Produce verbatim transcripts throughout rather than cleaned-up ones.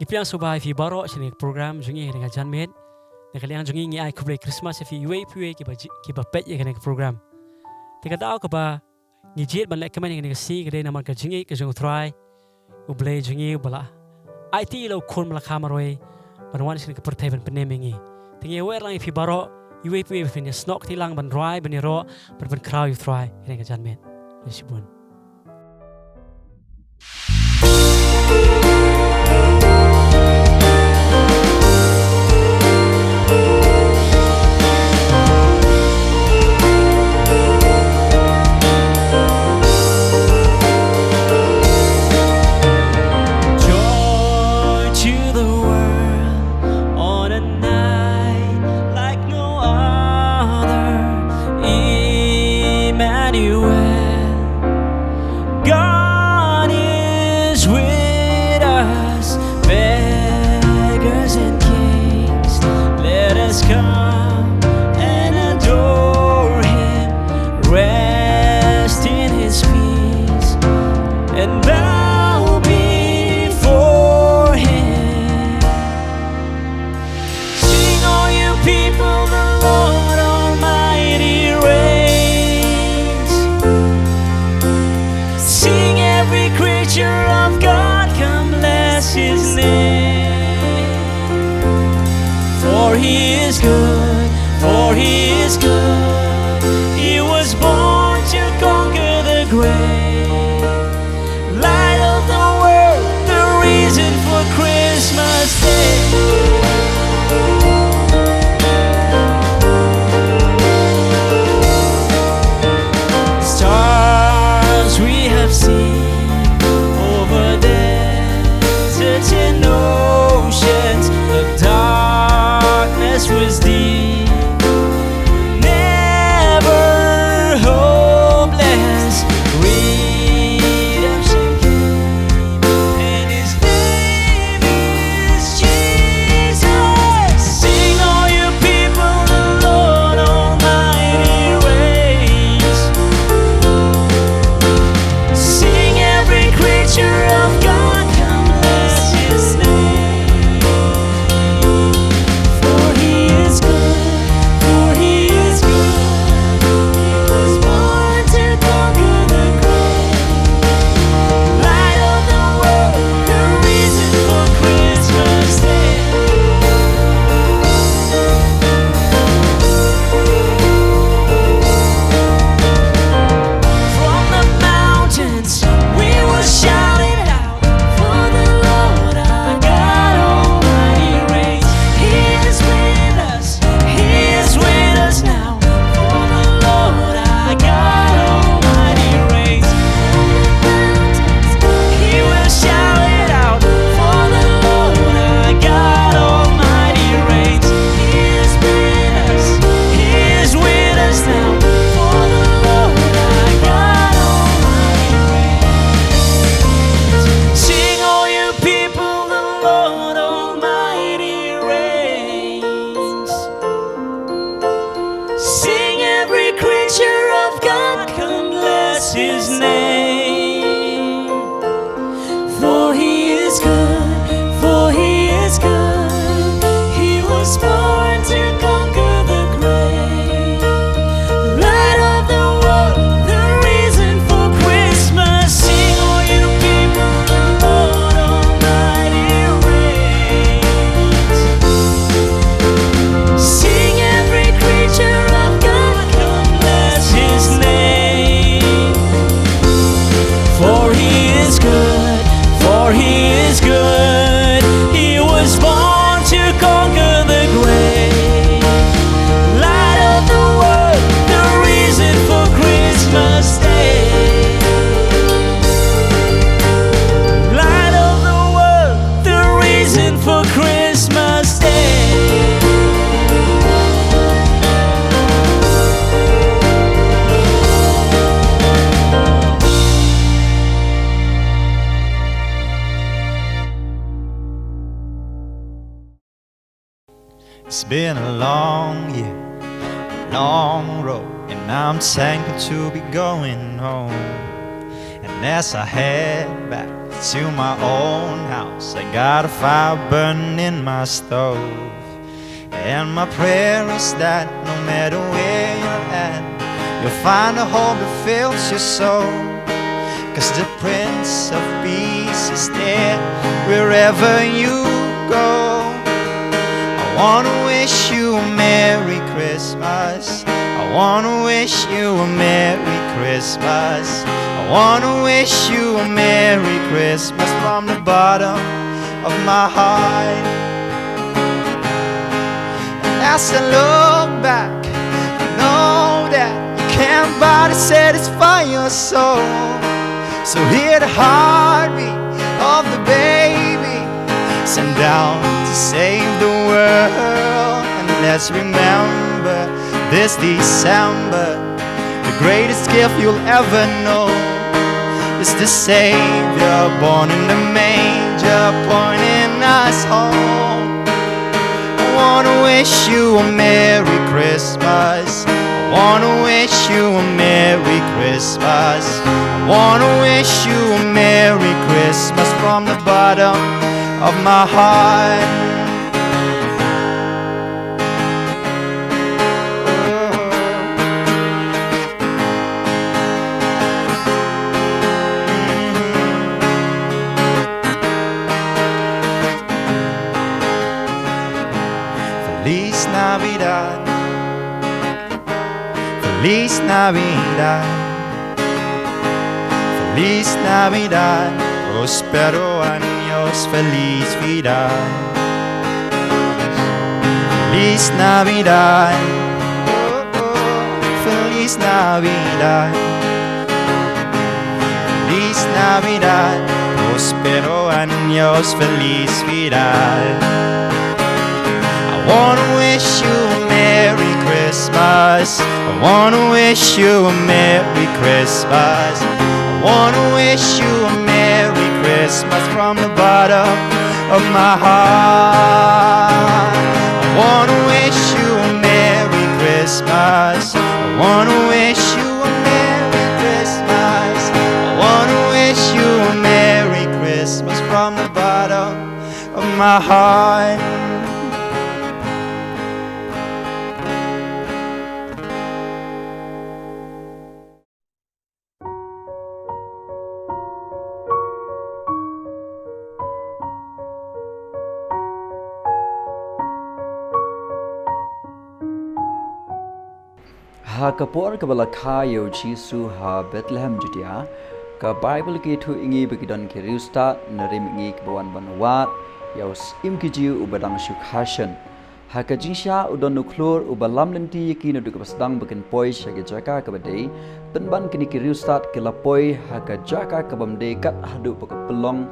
Pdiang sngewbha ïa phi baroh sha kane ka program jong ngi ha kane ka janmiet. Na ka liang jong ngi ngi ai khublei Christmas ïa phi iwei pa iwei kiba ji-, kiba peit ïa kane ka program. Te ka daw kaba ngi jied ban leh kmen ïa kane ka sngi ka dei namar ka jingïeit ka jong U Trai U Blei jong ngi uba la aiti ïa la u khun ba la kha marwei ban wan sha kane ka pyrthei ban pynim ïa ngi. Te ngi wer lang ïa phi baroh iwei pa iwei ba phin ïasnoh kti lang ban rwai ban ïaroh ban pynkhraw ïa U Trai ha kane ka janmiet. Khublei shibun. Joy to the world on a night like no other. Emmanuel, God is with us, beggars and kings. Let us come and adore him, rest in his peace, and bow before him. Sing, all you people, the Lord Almighty reigns. Sing, every creature of God, come bless his name. For he is good, for he is good. He was born to conquer the grave. Light of the world, the reason for Christmas Day. Stars we have seen over deserts and oceans, the darkness was deep. Never hopeless, redemption came, and his name is Jesus. Sing, all you people, the Lord Almighty reigns. Sing, every creature of God, come bless his name. For he is good, for he is good. He was born to conquer the grave. Light of the world, the reason for Christmas Day. From the mountains we will shout it out, for the Lord our God Almighty reigns. He is with us, he is with us now, for the Lord our God Almighty reigns. He will shout it out, for the Lord our God Almighty reigns. He is with us, he is with us now, for the Lord our God Almighty reigns. Sing, all you people, the Lord Almighty reigns. Sing, every creature of God, come bless his name. For he is good, for he is good. He was born to conquer the grave. Light of the world, the reason for Christmas. Sing, all you people, the Lord Almighty reigns. Sing, every creature of God, come bless his name. For he is good, for he is good. He was born to conquer the grave. Light of the world, the reason for Christmas Day. Light of the world, the reason for Christmas Day. It's been a long year, long road, and I'm thankful to be going home. And as I head back to my own house, I got a fire burning in my stove. And my prayer is that no matter where you're at, you'll find a home that fills your soul. 'Cause the Prince of Peace is there wherever you go. I wanna wish you a Merry Christmas. I wanna wish you a Merry Christmas. I wanna wish you a Merry Christmas from the bottom of my heart. And as I look back, I know that you can't buy to satisfy your soul. So hear the heartbeat of the baby sent down to save the world. And let's remember this December, the greatest gift you'll ever know is the Savior born in the manger, pointing us home. I wanna wish you a Merry Christmas. I wanna wish you a Merry Christmas. I wanna wish you a Merry Christmas from the bottom of my heart. Feliz Navidad. Feliz Navidad. Feliz Navidad. Próspero años, feliz vida. Feliz Navidad. Oh, oh. Feliz Navidad. Feliz Navidad. Próspero años, feliz vida. I wanna wish you a Merry Christmas. I wanna wish you a Merry Christmas. I wanna wish you a Merry Christmas from the bottom of my heart. I wanna wish you a Merry Christmas. I wanna wish you a Merry Christmas. I wanna wish you a Merry Christmas from the bottom of my heart. Ha ka por kaba la kha ïa u Jisu ha Bethlehem Judea, ka Baibl ka ïathuh ïa ngi ba ki don ki riewstad na rim ïa ngi kiba wan ban wad ïa u Syiem ki Jiw uba dang shu kha shen. Ha ka jingshah u don u khlur uba lam lynti ïa ki naduh kaba sdang ba kin poi sha ka jaka kaba dei. Pynban kine ki riewstad ki la poi ha ka jaka ka bym dei kat haduh ba ka pynlong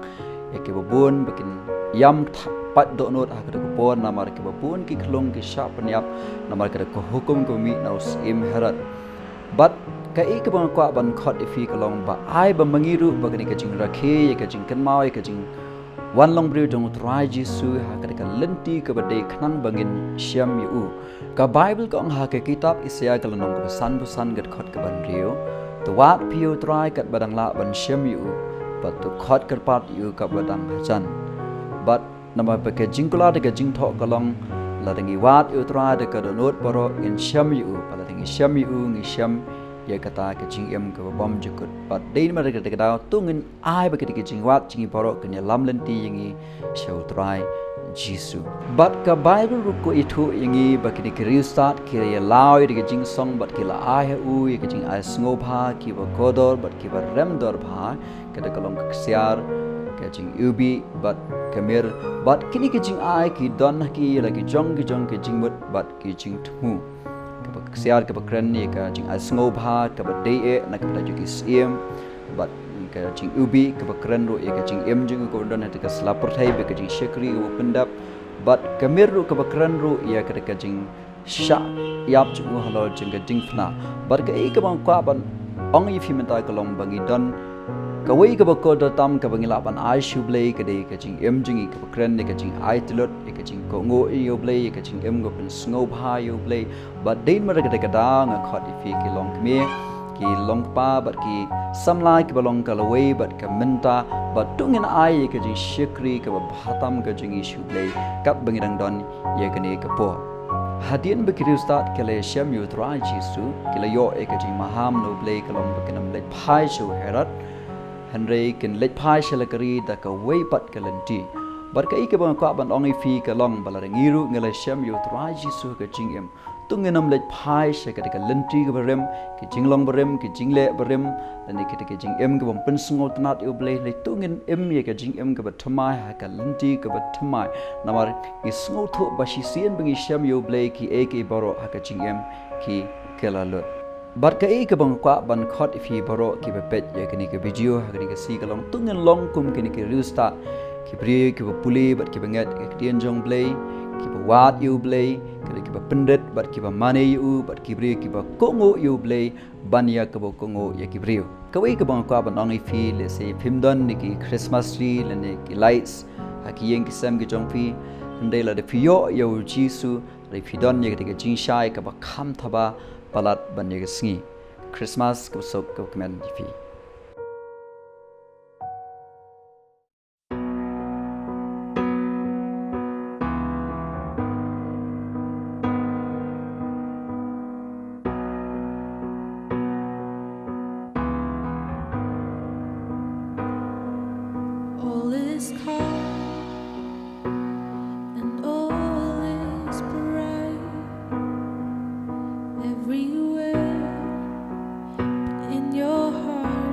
ïa kiba bun ba kin ïam tha-, pat dohnud ha kata ka por, namar kiba bun ki khlung ki shah pynïap namar kata ka hukum kaba mih na u Syiem Herod. Bad kaei kaba nga kwah ban khot ïa phi ka long ba ai ba ma ngi ruh ba kane ka jingrakhe ïa ka jingkynmaw ïa ka jingwan long briew jong u Trai Jisu ha kata ka lynti kaba dei khnang ba ngin shem ïa u. Ka Baibl ka ong ha ka kitab Isaïah ka lynnong kaba sanphew san ka dkhot kaba hynriew, to wad phi ïa u Trai katba dang lah ban shem ïa u, bad to khot kyrpad ïa u katba dang hajan. Bad namar ba ka jingkular da ka jingthoh ka long, lada ngi wad ïa u Trai da ka dohnud baroh ngin shem ïa u, bad lada ngi shem ïa u ngi shem ïa kata ka jingim kaba bymjukut. Bad dei namar kata ka daw to ngin ai ba kata ka jingwad jong ngi baroh kan ïalam lynti ïa ngi sha u Trai Jisu. Bad ka Baibl ruh ka ïathuh ïa ngi ba kine ki riewstad ki la ïalawei da ka jingsong bad ki la ai ha u ïa ka jingai sngewbha kiba kordor bad kiba rem dor bha, kata ka long ka ksiar, ka jingiwbih bad ka mir, bad kine ki jingai ki don ha ki la ki jong ki jong ki jingmut bad ki jingthmu. Kaba ksiar kaba kren ïa ka jingai sngewbha kaba dei eh na ka bynta jong ki syiem, bad ka jingiwbih kaba kren ruh ïa ka jingim jong u kaba don ha kata ka sla pyrthei bad ka jingshakri kaba pyndep, bad ka mir ruh kaba kren ruh ïa kata ka jingshah ïap jong u halor jong ka jingfna. Bad kaei kaba nga kwah ban ong ïa phi mynta ka long ba ngi don kawei kaba kordor tam kaba ngi lah ban ai sha u Blei, ka dei ka jingim jong ngi kaba kren ïa ka jingai tlut, ïa ka jingkohnguh ïa u Blei, ïa ka jingim kaba pynsngewbha ïa u Blei. Bad dei namar kata ka daw nga khot ïa phi ki longkmie, ki longkpa bad ki samla kiba long ka lawei bad ka mynta, bad to ngin ai ïa ka jingshakri kaba bha tam ka jong ngi sha U Blei katba ngi dang don ïa kane ka por. Hadien ba ki riewstad ki la shem ïa U Trai Jisu, ki la ïoh ïa ka jingmaham na U Blei ka long ba kin ym leit phai sha u Herod, hynrei kin leit phai sha la ka ri da kawei pat ka lynti. Bad kaei kaba nga kwah ban ong ïa phi ka long ba lada ngi ruh ngi la shem ïa U Trai Jisu ha ka jingim, to ngin ym leit phai sha kata ka lynti kaba rim, ka jinglong barim, ka jingleh barim, lane kata ka jingim kaba ym pynsngewtynnad ïa U Blei. Hynrei to ngin im ïa ka jingim kaba thymmai ha ka lynti kaba thymmai. Namar ngi sngewthuh ba shisien ba ngi shem ïa U Blei, kiei kiei baroh ha ka jingim ki, ki la lut. Bad kaei kaba nga kwah ban khot ïa phi baroh kiba peit ïa kane ka video ha kane ka sngi ka long, to ngin long kum kine ki riewstad, ki briew kiba pule bad kiba ngeit ïa ka ktien jong U Blei, kiba wad ïa U Blei, ki dei kiba pynrit bad kiba mane ïa u, bad ki briew kiba kohnguh ïa U Blei ban ïa kaba kohnguh ïa ki briew. Kawei kaba nga kwah ban ong ïa phi, lehse phim don ne ki Christmas tree lane ki lights ha ki ïing ki sem ki jong phi, hynrei lada phi ïoh ïa U Jisu, lada phi don ïa kata ka jingshai kaba kham thaba palat ban ïa ka sngi Christmas kaba suk kaba kmen ïa phi. All is calm and all is bright everywhere. But in your heart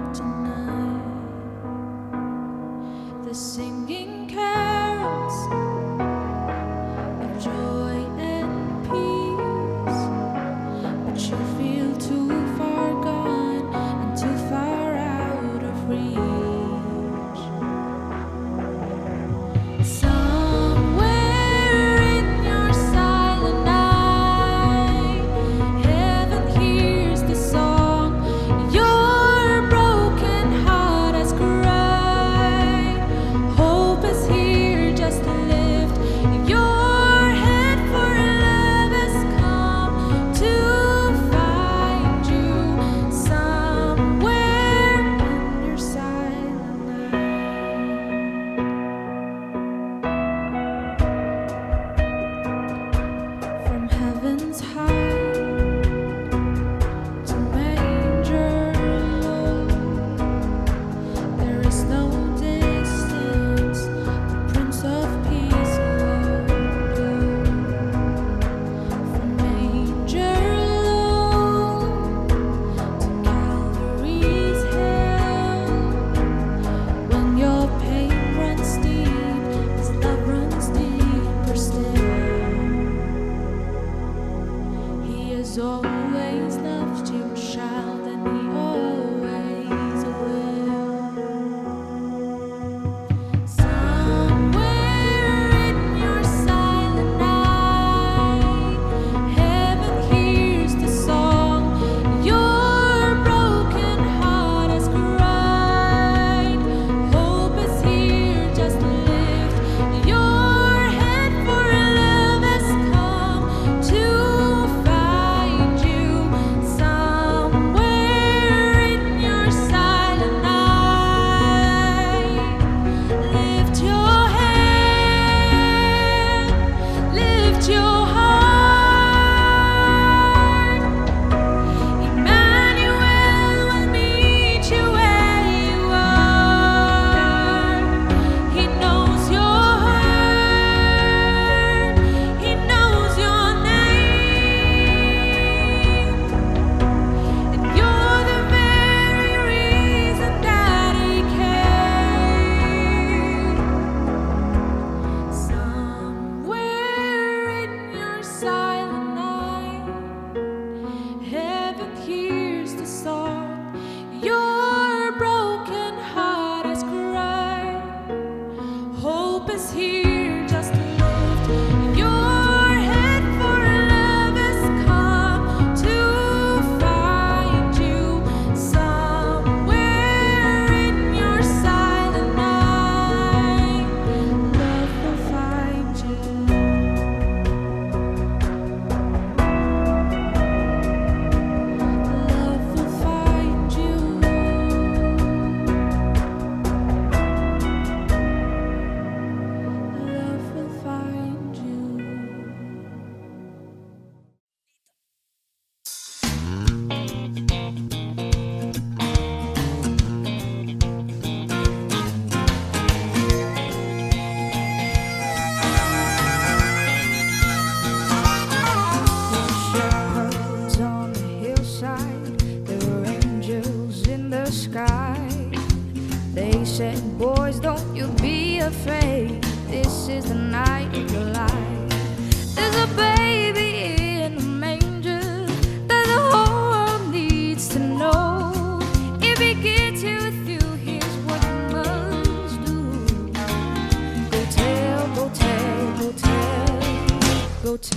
Once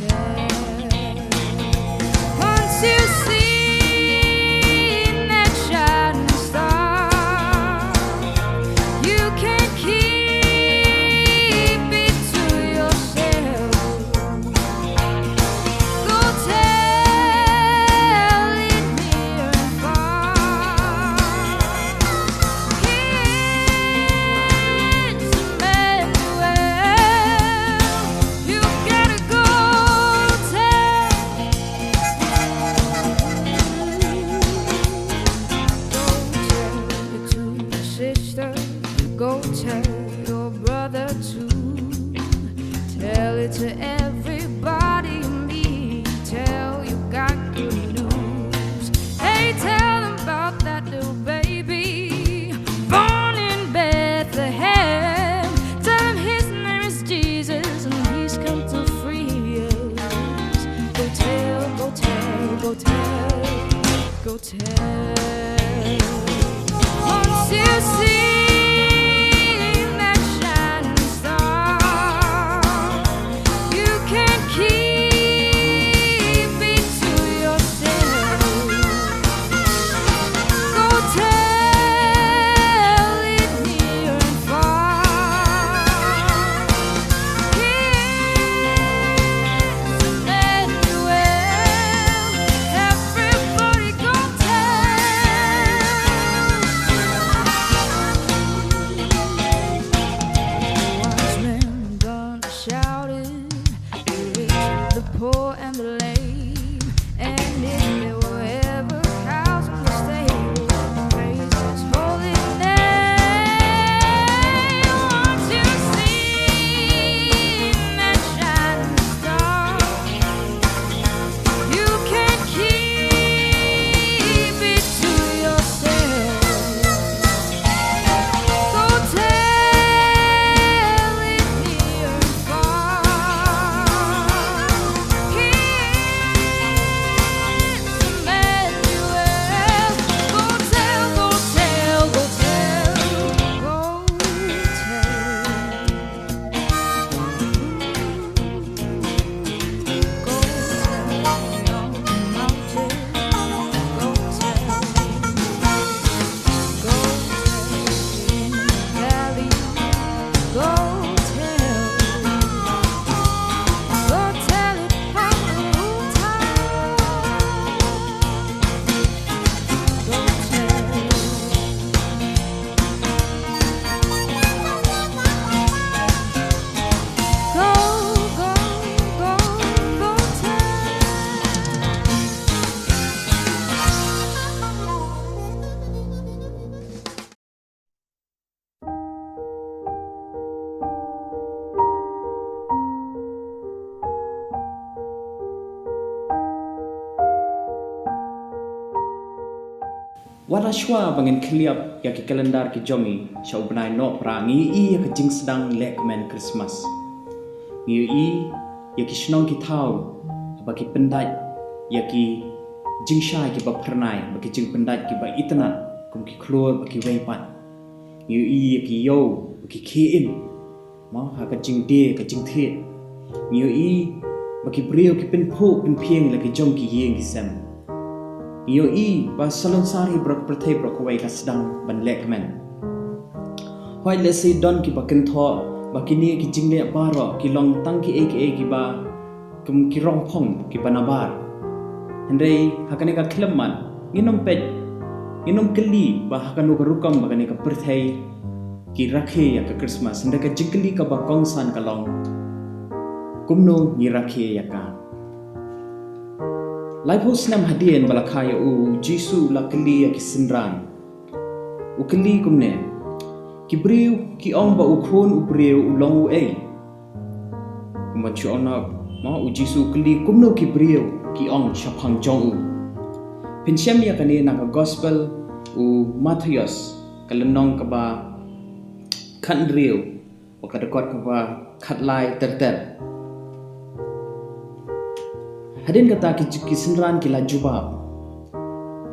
you've seen that shining star, you can keep it to yourself. Go tell it near and far. It's Emmanuel. You gotta go tell. Go tell it to your sister. Go tell your brother too. Tell it to everybody you meet. Tell you got good news. Hey, tell them about that little baby born in Bethlehem. Tell them his name is Jesus and he's come to free us. Go tell, go tell, go tell, go tell. Once you've seen that shining star, you can keep it to yourself. Go tell it near and far. It's Emmanuel. Everybody go tell. Wise men gone shouting, rich, the poor and the lame. And if there were ever cows in the stable, praise his holy name. Once you've seen that shining star, you can keep it to yourself. Go tell it near and far. It's Emmanuel. Go tell, go tell, go tell, go tell. Wat la shuwa ba ngin khylliap ïa ki kalendar ki jong ngi sha u bnai Nohprah, ngi ïohi ïa ka jingsdang lehkmen Christmas. Ngi ïohi ïa ki shnong ki thaw ba ki pyndait ïa ki jingshai kiba phyrnai, ba ki jingpyndait kiba itynnad kum ki khlur ba ki wei pat. Ngi ïohi ïa ki ïew ba ki khie im, mo, ha ka jingdie ka jingthied. Ngi ïohi ba ki briew ki pynphuh pynphieng la ki jong ki ïing ki sem. Ngi ïohi ba salonsar hi baroh ka pyrthei baroh kawei ka sdang ban lehkmen. Hooid, lehse don kiba kynthoh ba kine ki jingleh baroh ki long tang kiei kiei kiba kum ki rong phong kiba nabar. Hynrei ha kane ka khyllipmat ngin ym peit, ngin ym kylli ba ha kano ka rukom ba kane ka pyrthei ki rakhe ïa ka Christmas. Hynrei ka jingkylli kaba kongsan ka long, kumno ngi rakhe ïa ka? Laiphew snem hadien ba la kha ïa u, u Jisu u la kylli ïa ki synran. U kylli kumne: Ki briew ki ong ba u Khun u briew u long uei? Kumba shu ong na, mo, u Jisu u kylli kumno ki briew ki ong shaphang jong u. Phin shem ïa kane na ka Gospel u Mathaios, ka lynnong kaba khathynriew, bad ka dkhot kaba khatlai ter ter. Hadien kata ki, ki synran ki la jubab.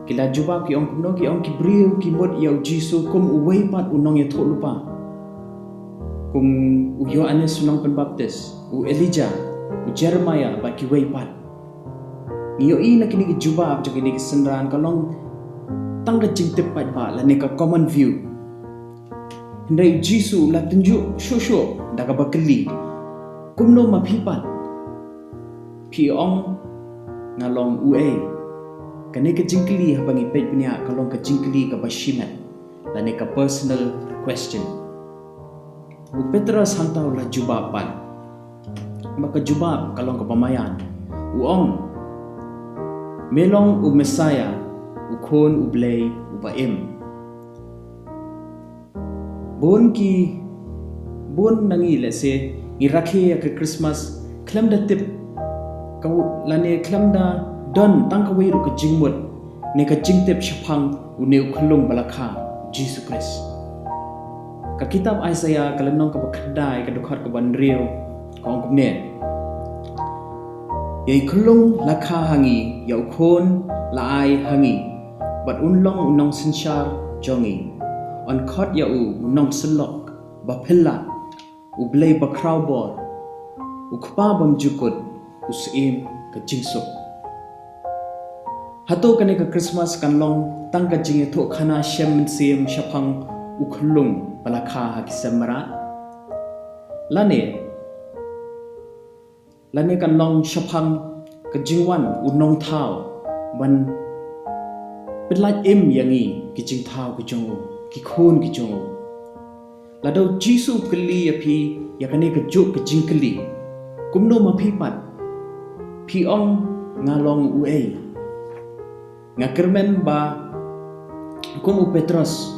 Ki la jubab, ki ong kumno? Ki ong ki briew ki mut ïa u Jisu kum uwei pat u nongïathuhlypa, kum u Ïoannis u nongpynbaptis, u Elijah, u Jeremiah bad kiwei pat. Ngi ïohi na kine ki jubab jong kine ki synran ka long tang ka jingtip paidbah lane ka common view. Hynrei u Jisu u la tynjuh shuh shuh da kaba kylli, kumno ma phi pat? Phi ong nga long uei? Kane ka jingkylli haba ngi peit bniah ka long ka jingkylli kaba shimet lane ka personal question. U Petros hangta u la jubab pat. Ba ka jubab ka long kaba maïan. U ong, me long u Messiah, u Khun u Blei uba im. Bun ki, bun na ngi, let's say, ngi rakhe ïa ka Christmas khlem da tip ka, lane khlem da don tang kawei ruh ka jingmut ne ka jingtip shaphang une u khyllung ba la kha, Jisu Khrist. Ka kitab Isaiah ka lynnong kaba khyndai ka dkhot kaba hynriew ka ong kumne: Ïa i khyllung la kha ha ngi, ïa u khun la ai ha ngi, bad un long u nongsynshar jong ngi. Yn khot ïa u u nongsynlok ba phylla, u Blei ba khrawbor, u Kpa bymjukut, u Syiem ka jingsuk. Hato kane ka Christmas kan long tang ka jingïathuhkhana shem mynsiem shaphang u khyllung ba la kha ha ki sem mrad? Lane, lane kan long shaphang ka jingwan u nongthaw ban pyllait im ïa ngi ki jingthaw ki jong u, ki khun ki jong u? Lada u Jisu u kylli ïa phi ïa kane kajuh ka jingkylli, kumno ma phi pat? Phi ong nga long uei? Nga kyrmen ba kum u Petros,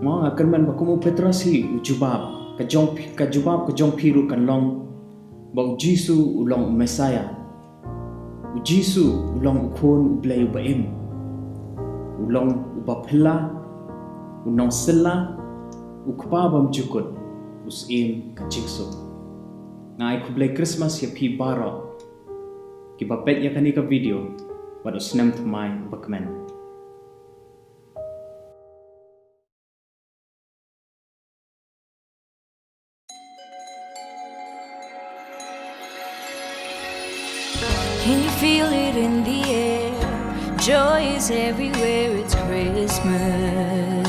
mo, nga kyrmen ba kum u Petros hi u jubab, ka jong phi, ka jubab ka jong phi ruh kan long ba u Jisu u long u Messiah. U Jisu u long u Khun u Blei uba im. U long uba phylla, u nongsylla, u Kpa bymjukut, u Syiem ka jingsuk. Nga ai khublei Christmas ïa phi baroh kiba peit ïa kane ka video, bad u snem thymmai uba kmen. Can you feel it in the air? Joy is everywhere, it's Christmas.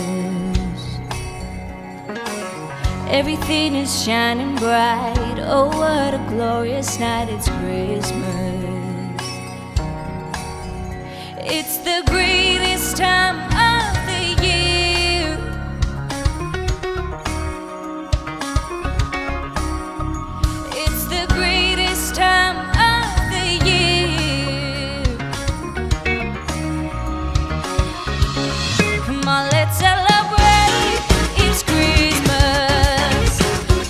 Everything is shining bright. Oh, what a glorious night, it's Christmas. It's the greatest time of the year. It's the greatest time of the year. Come on, let's celebrate. It's Christmas.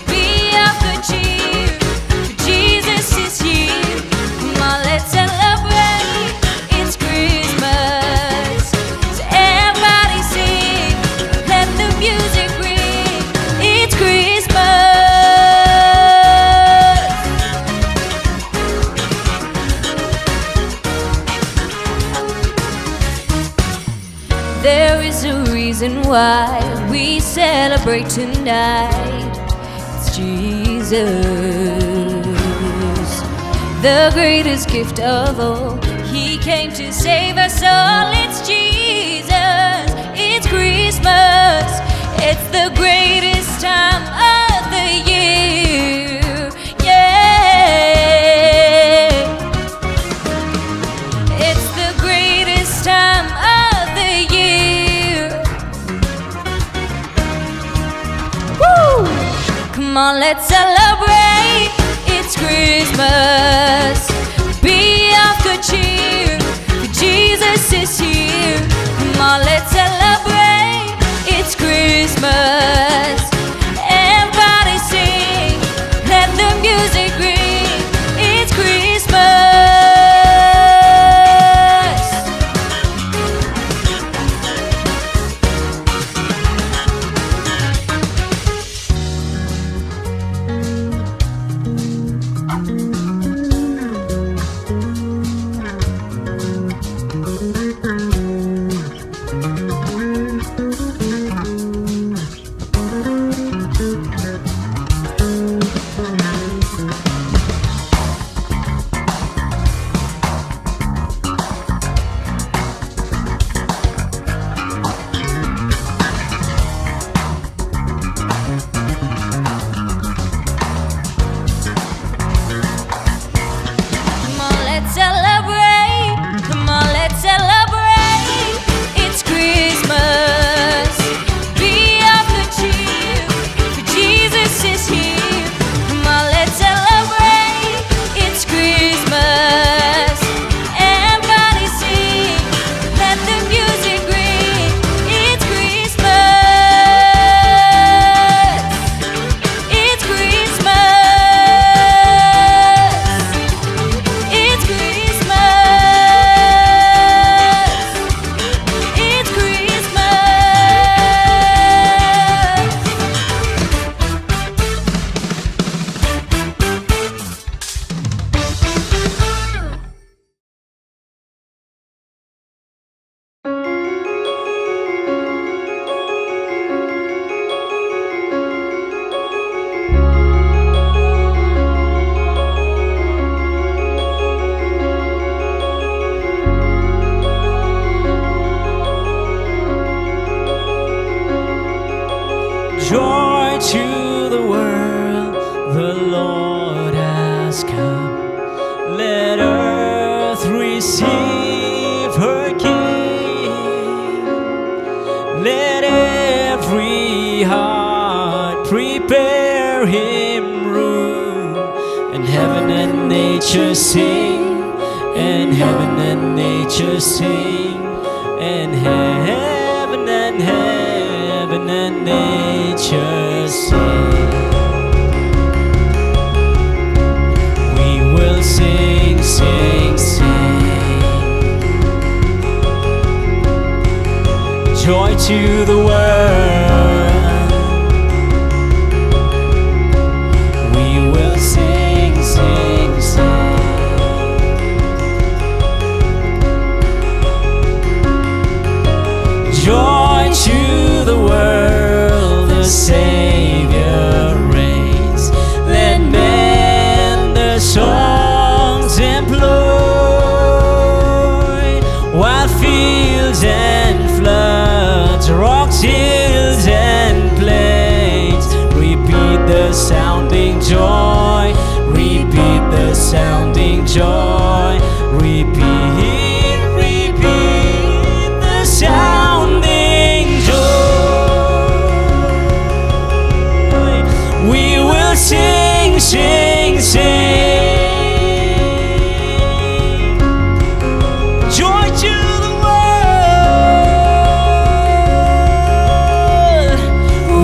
Be of good cheer, for Jesus is here. Come on, let's celebrate. It's Christmas. So everybody sing, let the music ring. It's Christmas. There is a reason why we celebrate tonight. It's Jesus, the greatest gift of all. He came to save us all. It's Jesus, it's Christmas, it's the greatest time of the year. Yeah. It's the greatest time of the year. Woo! Come on, let's celebrate. It's Christmas. Be of good cheer, for Jesus is here. Come on, let's celebrate. It's Christmas. Everybody sing. Let the music ring. It's Christmas. Receive her King. Let every heart prepare him room. And heaven and nature sing. And heaven and nature sing. And heaven and heaven and nature sing. We will sing, sing, sing. Joy to the world. We will sing, sing, sing. Joy to the world, the Savior reigns. Let men their songs employ. While fields and floods, rocks, hills and plains, repeat the sounding joy, repeat the sounding joy, repeat, repeat the sounding joy. We will sing, sing, sing. Joy to the world.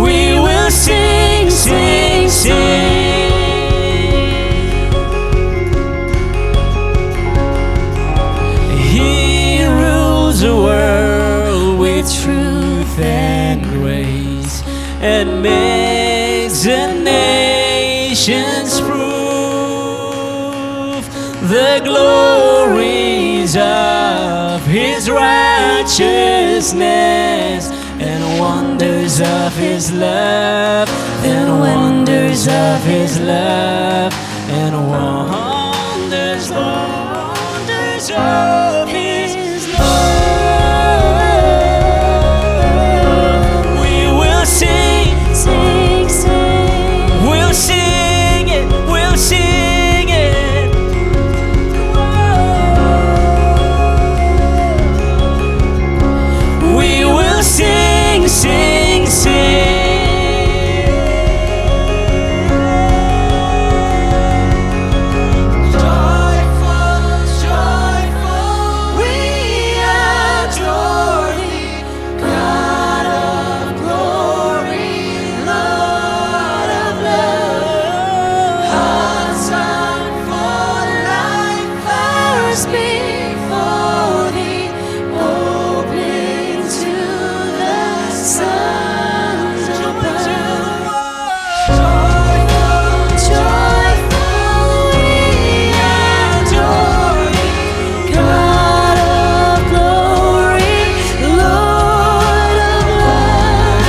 We will sing, sing, sing. He rules the world with truth and grace and makes the nations prove the glories of his righteousness and wonders of his love, and wonders of his love, and wonders, wonders of his love. We will sing, sing, sing. We'll sing it, we'll sing it. We will sing, sing, sing. Joyful, joyful, we adore thee, God of glory, Lord of love. Hearts on fire, like fires before thee, opening to the sons above. Joyful, joyful, we adore thee, God of glory, Lord of love.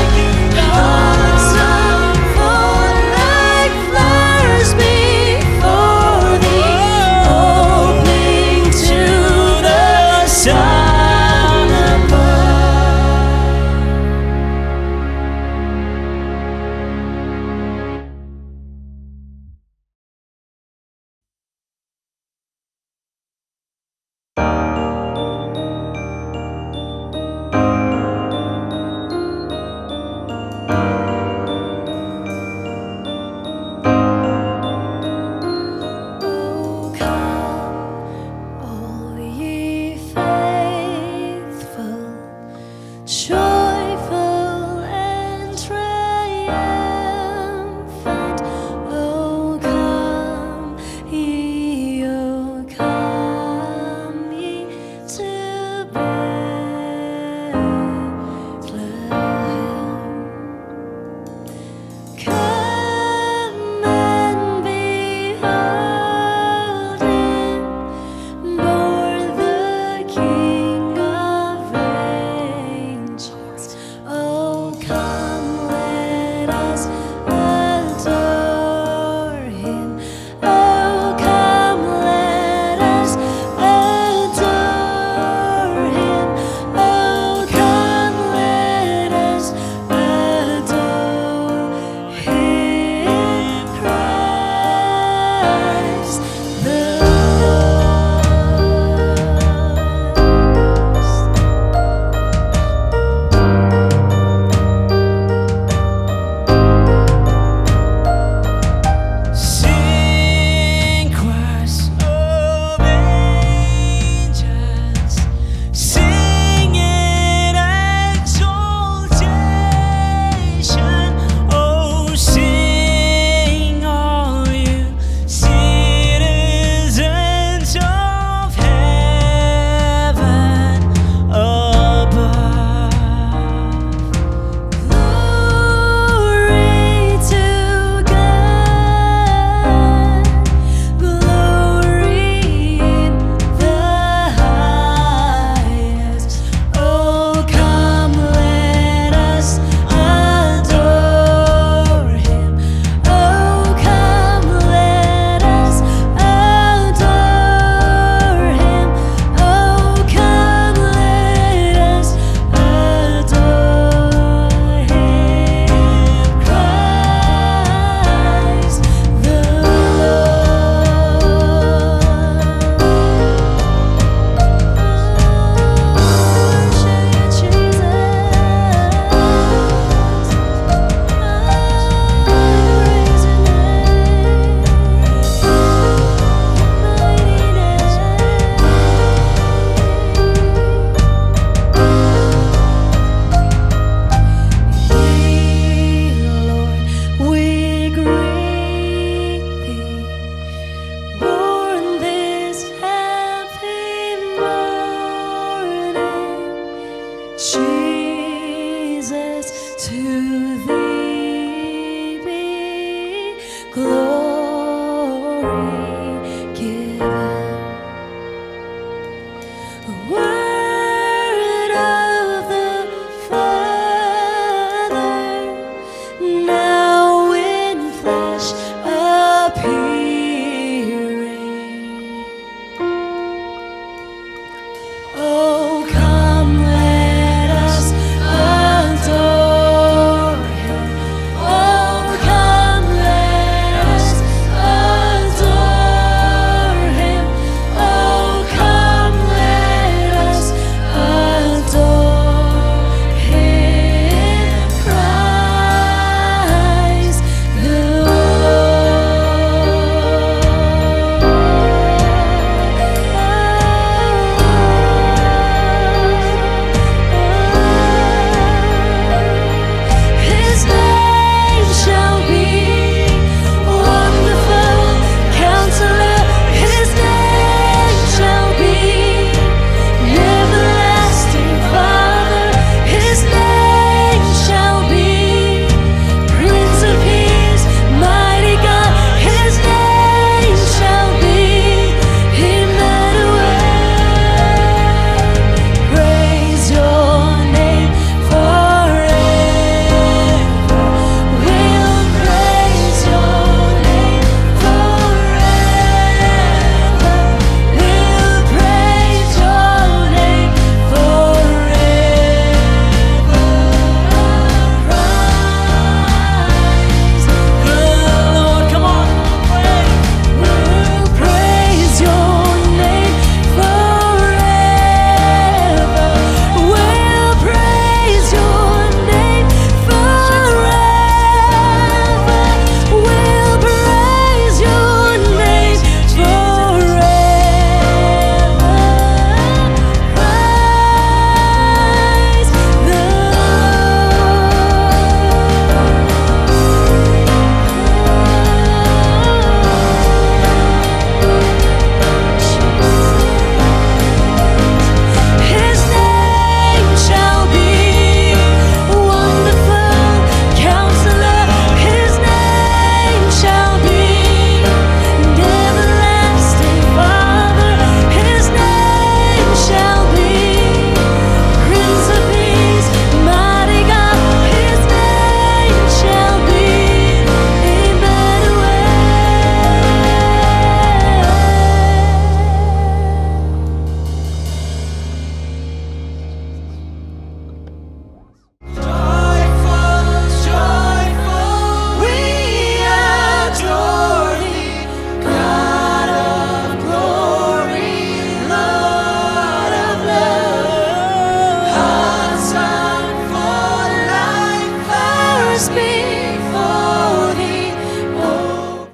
Hearts on fire, like fires before thee, opening to the sun above. Oh, come, all ye faithful, joyful and triumphant. Oh, come, ye